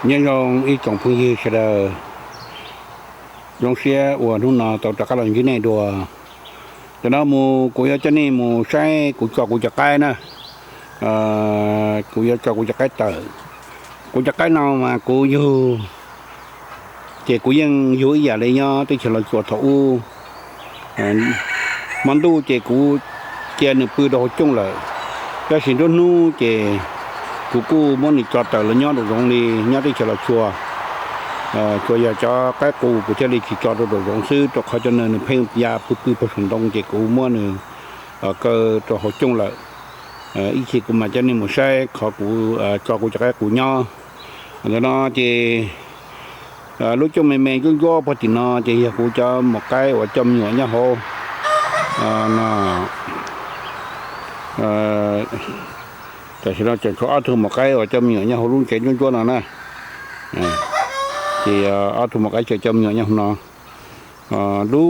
Nyob zoo ib tsoom phooj ywg sawv daws, zoo siab uas hnub no tau rov qab los ntsib nej dua. Cov no mus kuv yuav coj nej mus saib kuv tso kuv cov qaib na. Kuv yuav tso kuv cov qaib tawm. Kuv cov qaib no mas kuv yug, ces kuv yeej yug ib yam li nyob teb chaws Los Tsuas thaum ub. Hmo ntuj ces kuv cia nws pw rau hauv cooj lawm, tab sis nruab hnub ces kuv kuj muab nws tso tawm los nyob nraum zoov li nyob teb chaws Los Tsuas. Tsuas yog cov qaib qus kuv thiaj li tsis tso rau nraum zoov xwb, rau qhov cov no nws pheej ya pw pw puag saum ntoo ces kuv muab nws kaw rau hauv cooj lawm. Ib chim kuv mam coj nej mus saib qhov kuv tso kuv cov qaib qus nyob. Ntawm no ces lub cooj me me ntsuab ntsuab puag tim no ces yog kuv cov maum qaib uas coj me nyuam nyob hauv no. Tam sim no tseem tshuav ob tug maum qaib uas coj me nyuam nyob hauv lub tsev ntsuab ntsuab no na. Ces ob tug maum qaib tseem coj me nyuam nyob hauv no. Lub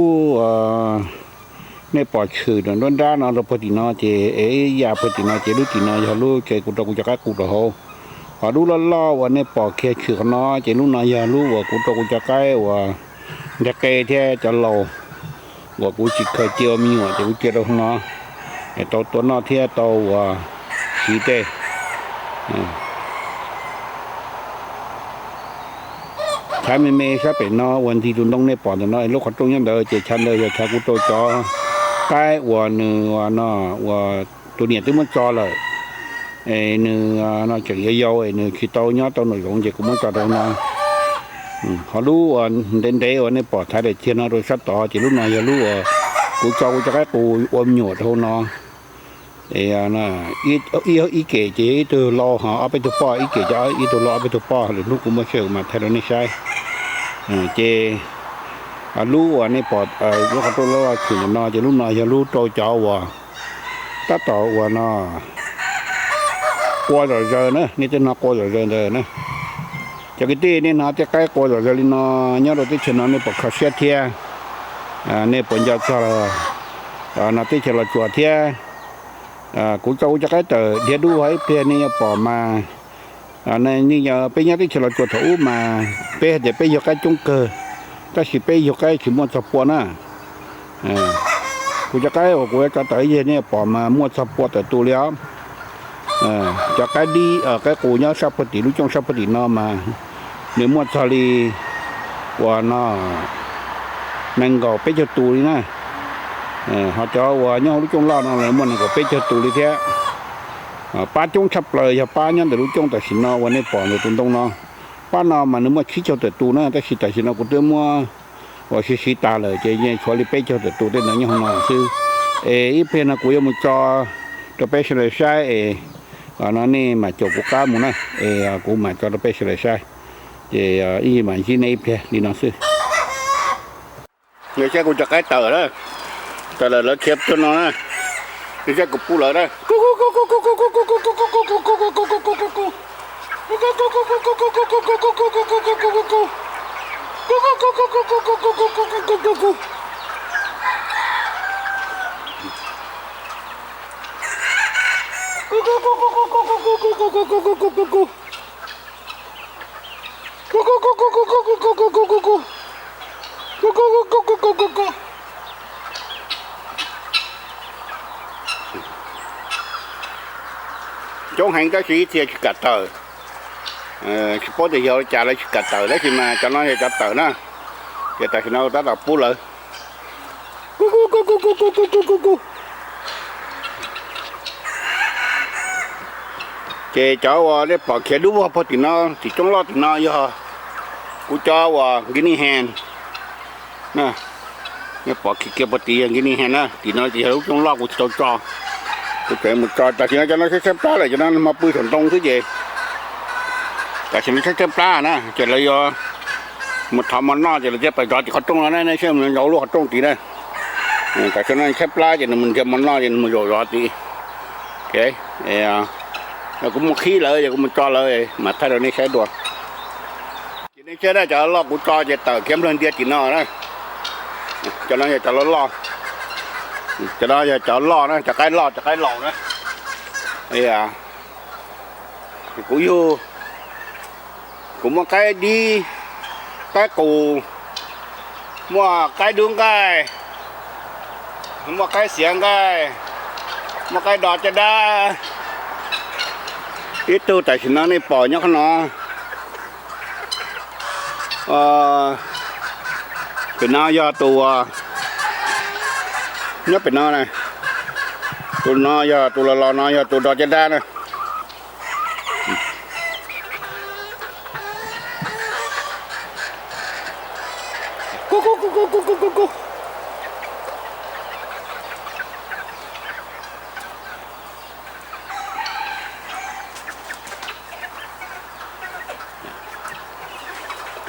nej pom tshwm nram nruab nrab no rau puag tim no ces es ib ya puag tim no ces lub tim no yog lub tsev kuv rau kuv cov qaib qus rau hauv. Ho lub loj loj uas nej pom kiag tshwm qhov no ces lub no yog lub uas kuv rau kuv cov qaib uas nteg qe thiab cov laus uas kuv tsis khaws cia ua me nyuam ces kuv cia rau hauv no es tau tua noj thiab tau uas siv tej. Chav me me sab pem no uas ntxig tus ntoo nej pom ntawm no es lub qhov rooj nyob ntawd ces chav ntawd yog chav kuv rau cov qaib uas nws no uas tus niam twb muab tso lawm es nws no tseem yau yau es nws tsis tau nyob tau nraum zoov ces kuv muab tso rau no. Ho lub uas ntev ntev uas nej pom thaiv daim tiag no rau sab tod ces lub no yog lub uas kuv tso kuv cov qaib qus ua me nyuam rau hauv no. Es ib kem ces yog ib tug lau ho ob peb tug poj, ib kem ces ib tug lau ob peb tug poj, lwm hnub kuv muaj sij hawm mas thaij rau nej saib. Ces lub uas nej pom lub qhov rooj loj loj tshwm ntawm no ces lub no yog lub rau cov uas tab tom uas no qua zom zaws na, nej twb hnov qua zom zaws ntawd na. Cov kwv tij, nej hnov tej qaib qua zom zaws li no nyob rau teb chaws no nej puas kho siab thiab? Nej puas nco txog no teb chaws Los Tsuas thiab? Kuv tso kuv cov qaib tawm dhia dub vog ib pliag nej yuav pom mas, nej yog peb nyob teb chaws Los Tsuas thaum ub mas peb hais tias peb yug qaib coob kawg, tab sis peb yug qaib tsis muaj txog pua na. Kuv cov qaib uas kuv yuav tso tawm ib yam nej pom mas muaj txog pua tawm tus li os. Cov qaib dib qaib qus nyob sab puag tim lub cooj sab puag tim no mas nws muaj txog li uas no nees nkaum peb caug tus li na. Ho cov uas nyob hauv lub cooj loj no lawv muaj nees nkaum peb caug tus li thiab. Pab coob tshaj plaws yog pab nyob ntawm lub cooj tam sim no uas nej pom ntawm tus ntoo no. Pab no mas nws muaj tsib caug tawm tus na, tab sis tam sim no kuv twb muab uas siv siv tas lawm ces yeej tshuav li peb caug tawm tus tej ntawd nyob hauv no xwb. Es ib pliag no kuv yuav mus tso rau peb sawv daws saib es no nej mam caum kuv qab mus na, es kuv mam tso rau peb sawv daws saib. Ces ib mam ntsib nej ib pliag li no xwb. Nws saib kuv cov qaib tawm na, tawm lawm lawv khiav tuaj no na. Nws saib kuv pub lawv na. Coob heev tab sis ib txhia tsis kam tawm. Tsis paub tias yog ua cas lawv tsis kam tawm, tab sis mas cov no yog cov tawm na, ces tam sim no tab tom pub lawv. Ces cov uas nej pom khiav dub vog puag tim no, tim coob loj tim no yog kuv cov uas guinea hen. Nej pom khiav kiag puag tim yog guinea hen na, tim no ces yog lub coob loj kuv tsis tau tso. Kuv tseem mus tso, tam sim no cov no tshaib tshaib plab lawm, cov no hmo pw saum ntoo xwb ces tam sim no tshaib tshaib plab na, ces lawv yuav mus thov mov noj ces lawv thiaj pais zov tim qhov rooj no na, nej saib mus zov lub qhov rooj tid na. Tam sim no tshaib plab ces nws mus nrhiav mov noj ces nws mus zaum zov tid. Kuv muaj qhib lawm ces kuv mus tso lawm mam thaij rau nej saib dua. Ces nej saib na, cov loj kuv tso ces tawm khiav nplawg ntias tim no na. Cov no yog cov loj loj, cov no yog cov loj na, cov qaib loj, cov qaib laus na. Kuv yug Kuv muaj qaib dib, qaib qus, muaj qaib dub nqaij, muaj qaib xiav nqaij, muaj qaib do caj dab. Ib tug tam sim no nej pom nyob qhov no, pem no yog tus, nyob pem no na, tus no yog tus los los no yog tus do caj dab na.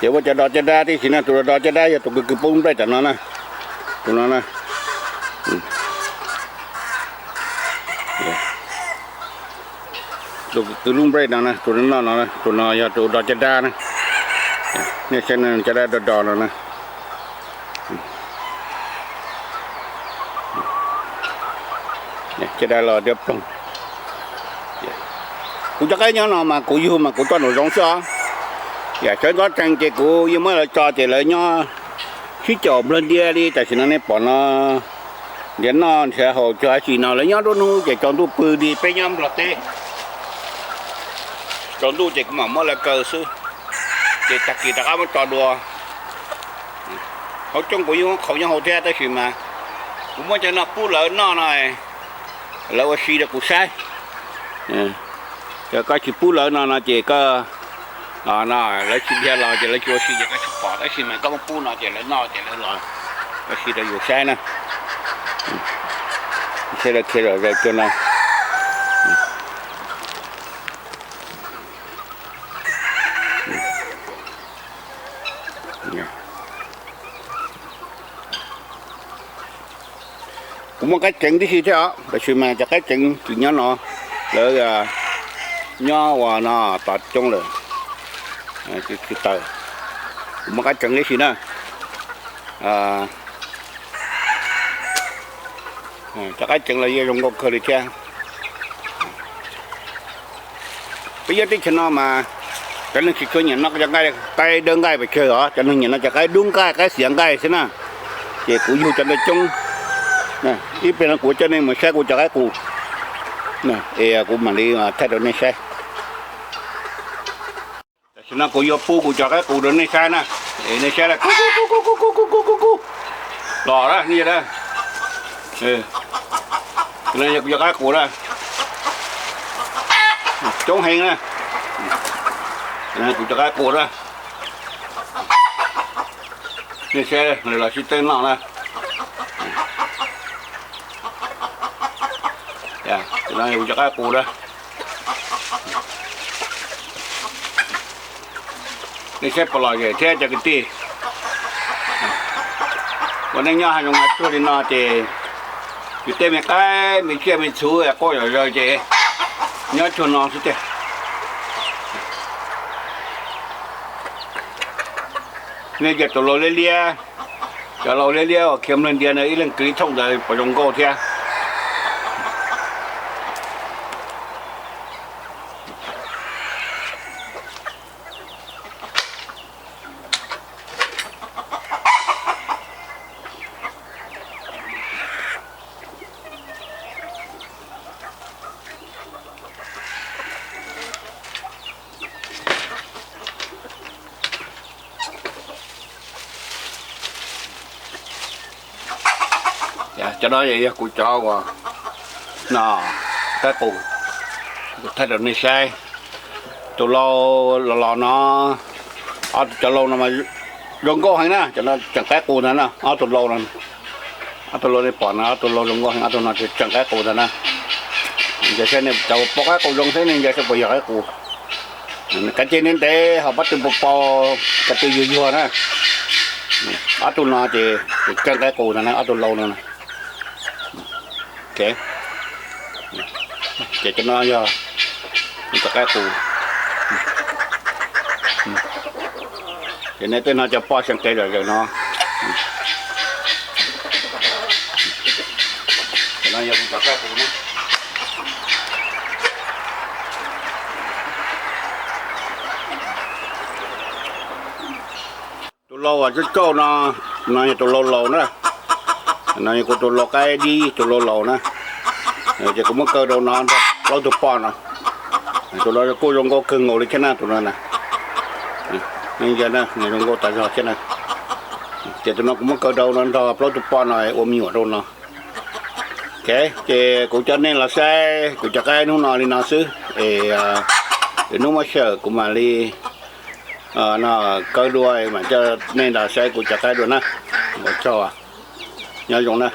Ces ua cov do caj dab tib si na, tus do caj dab yog tus kws kws pub nplej tam no na, tus no na. Tus kws lub nplej no na, tus no no, tus no yog tus do caj dab na. Nej saib caj dab do do no na. Caj dab los diab ploog. Kuv cov qaib nyob no mas kuv yug mas kuv coj nraum zoov xwb os. Yam sawv ntxov tsees ces kuv yeej muab lawv tso ces lawv nyob sib caum nplawg ntiab li tam sim no nej pom no. Nrhiav noj nrhiav haus tsis hais tsis no lawv nyob nruab hnub ces tsaus ntuj pw li peb nyob Nplog teb. Tsaus ntuj ces kuv mam muab lawv kaw xwb, ces tag kis rov qab muab tso dua. Hauv coob kuv yeej muab qhauv nyob hauv thiab tab sis mas kuv muab cov no pub lawv noj no, lawv ua si rau kuv saib. Yog koj tsis pub lawv no no ces koj, lawv tsis dhia los ces lawv tsis ua si ces koj tsis pom, tab sis mas koj muab pub no ces lawv noj ces lawv los ua si rau yus saib na. Saib lawv khiav zom zaws cuag no. Kuv muaj qaib tseev tib si thiab os, tab sis mas cov qaib tseev tsis nyob no, lawv nyob ua no tos coob lawm, tsis taws. Kuv muaj qaib tseev tib si na. Cov qaib tseev los yeej zoo nkauj kawg li thiab. Peb nyob teb chaws no mas cov neeg tsis tshua nyiam noj cov nqaij, qaib dawb nqaij pes tsawg os, cov neeg nyiam noj cov qaib dub nqaij qaib xiav nqaij xwb na. Ces kuv yug cov ntawd coob. Ib pliag no kuv coj nej mus saib kuv cov qaib qus, es kuv mam li thaij rau nej saib. Tam sim no kuv yuav pub kuv cov qaib qus rau nej saib na, es nej saib, kuv kuv kuv kuv kuv kuv kuv kuv los na, nej saib na. Kuv cov qaib qus na, coob heev na. Kuv cov qaib qus na, nej saib, los sib teeb noj na. Kuv cov qaib qus na, nej saib puas lom zem thiab cov kwv tij. Ua neej nyob hav zoov hav tsuag li no ces kwv tij me qaib me tsiaj me txhu quaj zom zaws ces nyob cuag no xwb tiag. Nej cov tus lau liab liab, cov lau liab liab uas khiav nplawg ntias na ib leeg kwv ib thooj ntawd puas zoo nkauj thiab. Cov no yog kuv cov uas no, qaib qus, kuv thaij rau nej saib. Tus lau los los no, ob tug cov lau no mas zoo nkauj heev na, cov no tseem qaib qus ntag na, ob tug lau no, ob tug lau nej pom no ob tug lau zoo nkauj heev, ob tug no tseem qaib qus ntag na. Ncav saib nej cov pom qaib qus zoo saib nej ncav saib puas yog qaib qus. Kav tsij ntev ntev ho pob tw pau pau, ko tw yuag yuag na. Ob tug no ces tseem qaib qus ntag na, ob tug lau no. Ces cov no yog kuv cov qaib qus. Ces nej tej no cov poj xeem qe zom zaws no. Cov no yog kuv cov qaib qus na. Lau uas tsauj tsauj no, no yog tus lau laus na. No yog kuv tus lau qaib dib, tus lau laus na. Ces kuv muab kaw rau no nrog plaub tug poj no. Tus no kuj zoo nkauj kawg nkaus li thiab na, tus no na. Zoo nkauj tas zog thiab na. Ces tus no kuv muab kaw rau no nrog plaub tug poj no ua me nyuam rau no. Ok, ces kuv coj nej los saib kuv cov qaib hnub no li no xwb es, hnub muab sij hawm kuv mam li no kaw dua mam coj nej los saib kuv cov qaib dua na. Ua tsaug, nyob zoo na.